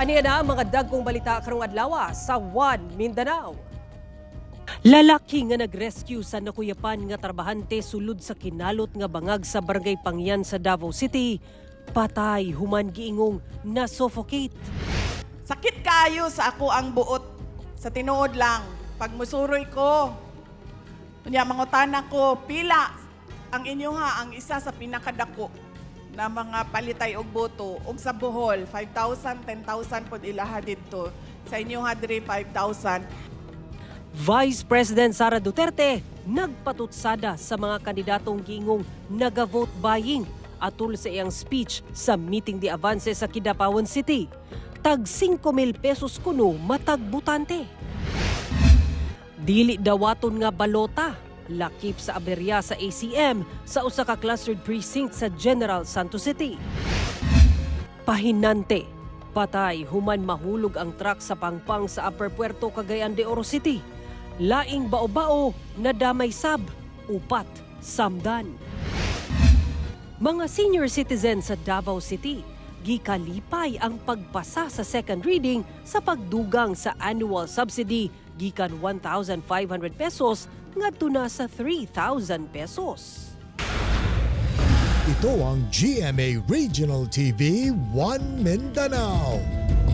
Aniya na ang mga dagkong balita karong adlaw sa One Mindanao. Lalaki nga nag-rescue sa nakuyapan nga trabahante sulod sa kinalot nga bangag sa Barangay Pangyan sa Davao City, patay human giingong na suffocate. Sakit kaayo sa ako ang buot. Sa tinuod lang, pag musuroy ko, unya mangutana ko, pila ang inyoha ang isa sa pinakadako na mga palitay og boto og sa Bohol 5,000, 10,000 pod ilaha didto sa inyoha diri 5,000. Vice President Sara Duterte nagpatutsada sa mga kandidatong giingong naga-vote buying atul sa iyang speech sa meeting de avance sa Kidapawan City. Tag 5,000 pesos kuno matag butante. Dili dawaton nga balota lakip sa aberya sa ACM sa usa ka clustered precinct sa General Santos City. Pahinante, patay human mahulog ang truck sa pangpang sa Upper Puerto, Cagayan de Oro City. Laing bao-bao nadamay sab, upat samdan. Mga senior citizen sa Davao City, gikalipay ang pagpasa sa second reading sa pagdugang sa annual subsidy gikan 1,500 pesos ngadto na sa 3,000 pesos. Ito ang GMA Regional TV 1 Mindanao.